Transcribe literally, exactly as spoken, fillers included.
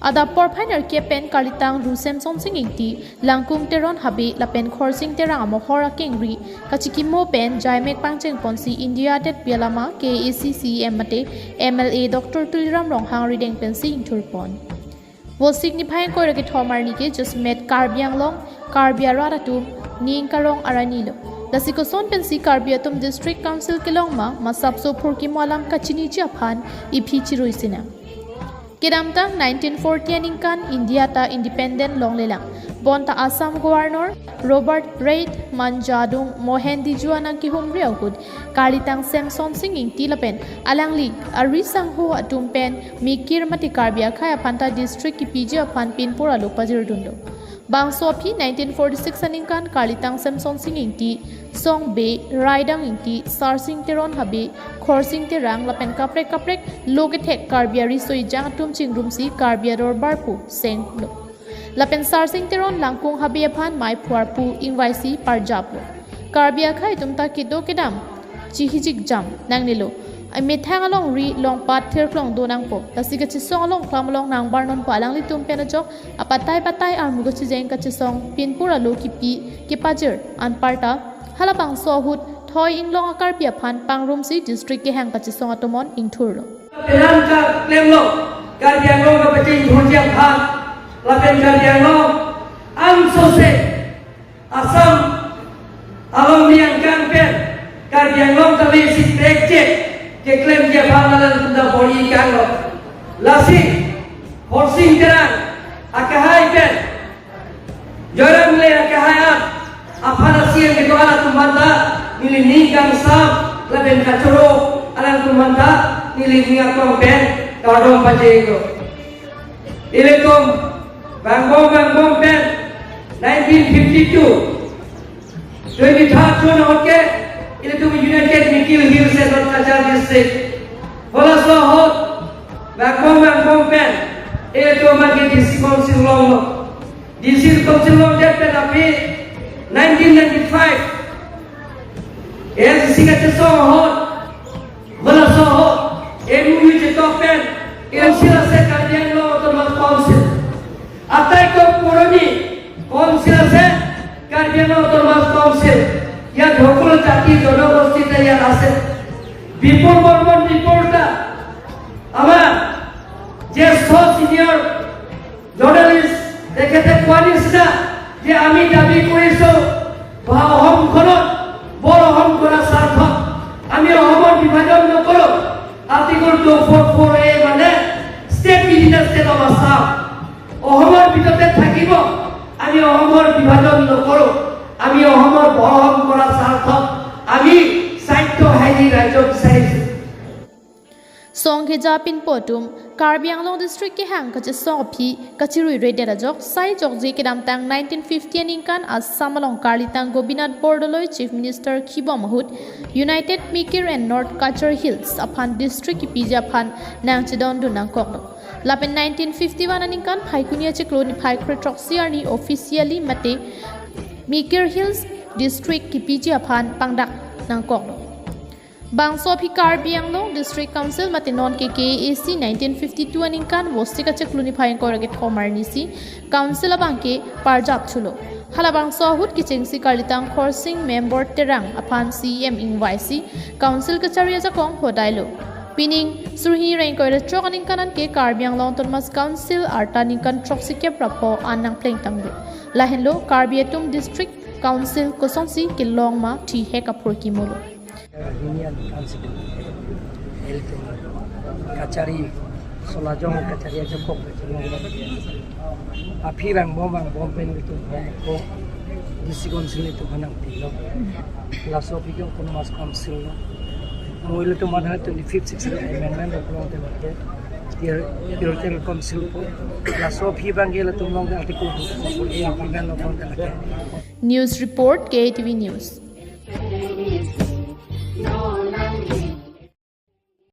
Adap porphai nerkep pen karlitang Ru Semsonsing Ingti, Langkung Teron Habe lapen Khorsing Terang amohor akengri kachikimo pen jaimek pangchengponsi India adet bialama K A A C C E M mate M L A Doctor Tuliram Ronghang arideng pensi ingthurpon. Vosik niphai ingkoi ra kethom arni ke jasemet Karbi Anglong Karbi arat atum ning karong arni lo. Lasi koson pensi Karbi atum District Council kelong ma, masapso phurkimo alam kachiniji aphan iphi chirui sinang. Kedamtang nineteen forty aningkan India ta independent longlelang. Bonta Assam Governor Robert Reid Manjadung Mohen Diju anang kehumri ahut karlitang Semsonsing Ingti lapen alangli ari sangho atum pen Mikir mate Karbi akhei aphan ta district kipiji aphan pinpur alo pajirdunlo. Bangso aphi nineteen forty-six aningkan karlitang Semsonsing Ingti, Song Bey, Raidang Ingti, Sarsing Teron Habe, Khorsing Terang lapen kaprek kaprek lo kethek Karbi ariso ejang atum chingrumsi Karbi adorbar pu senglo. Lapen Sarsing Teron Langkung Habe aphan mei phuar pu ingvaisi parjaplo. Karbi akhei atum ta kedo kedam chihijik jam nangnelo. Amethang alongri longpat thirklong do nangpo. Lasi kachesong along klam along nangbar nonpo alanglitum pen ajok apatai patai armu kachijeng kachesong pinpur alo kipi kepajir anparta halabangso ahut thoi inglong a-Karbi aphan pangrumsi district kehang kachesong atomon ingthurlo. Penang ka klemlo, Karbi Anglong kapachingthurji aphan, lapen Karbi Anglong angsose Assam along niang kang pen Karbi Anglong kali si trekje keklemji aphan alanglitum ta bor-i kanglo. Lasi Khorsing Terang akehai pen Joyram le akehai an aphan a-C M kedo-an atum aphanta neli ning kangsam lapen kachoro alanglitum aphanta neli ning aklong pen kardom pajirlo. Ilitum vangbom vangbom pen nineteen fifty-two twenty-third June ahut ke ilitum United Mikir Hills and North Cachar District. Halaso ahut vangbom vangbom pen ilitum abangke D C Council longlo. D C Council longdet pen aphi nineteen ninety-five A S D C kachesong ahut, halaso ahut M O U chetok pen, Council ase Karbi Anglong Autonomous Council. আটাইতকৈ পুৰণি কাউন্সিল আছে কাৰ্বি Anglong autonomous council. ইয়াত সকলো জাতি জনগোষ্ঠীতে ইয়াত আছে। বিপুল বৰ্মন ৰিপৰ্টাৰ, আমাৰ জ্যেষ্ঠ চিনিয়ৰ জাৰ্নেলিষ্ট, তেখেতে কোৱা নিচিনা যে আমি দাবী কৰিছো বা অসমখনত বৰ অসম কৰা স্বাৰ্থত আমি অসমৰ বিভাজন নকৰো। আৰ্টিকল টু ফ'ৰ ফ'ৰ এ মানে state within the state of Assam, অসমৰ ভিতৰতে থাকিব। আমি অসমৰ বিভাজন নকৰো। আমি অসমৰ বৰ অসম কৰা স্বাৰ্থত আমি স্বায়ত্ত শাসিত ৰাজ্য বিচাৰিছো। Song kejapinpo atum, Karbi Anglong District kehang kachesong aphi kachirui redet ajok sai jokje kedamtang nineteen fifty aningkan Assam along karlitang Gopinath Bordoloi Chief Minister kibom ahut United Mikir and North Cachar Hills aphan district kipiji aphan nangchedondun nangkoklo. Lapen nineteen fifty-one aningkan Phaikuni achiklo niphai kre throksi arni officially mate Mikir Hills District kipiji aphan pangdak nangkoklo. Bangso aphi Karbi Anglong District Council mate non ke K A A C nineteen fifty-two aningkan Vosik achiklo niphai ingkoi ra kethom arni si Council abangke parjap thulo. Halabangso ahut kechengsi karlitang Khorsing Membor Terang aphan C E M ingvaisi Council kachari ajakong hodailo. Pining suri hini ra ingkoi ra throk aningkan an ke Karbi Anglong Autonomous Council arta ningkan throksikep ra pho an nangplengtanglo. Lahenlo Karbi atum District Council kosonsi kelong ma thihek aphurkimo lo. Union Council, ilitum kachari, solajong kachari ajakong kachari. Aphi vangbom vangbom pen ilitum ko D C Council ilitum aphan nangpilo. Laso aphi ke Autonomous Council lo. Mo ilitum aphan twenty-fifth Sixth Schedule Amendment lo pulote lake Ter-, Territorial Council po. Laso aphi abangke ilitum along Article two four four A implement lo pulote lake. News report, K A T V News.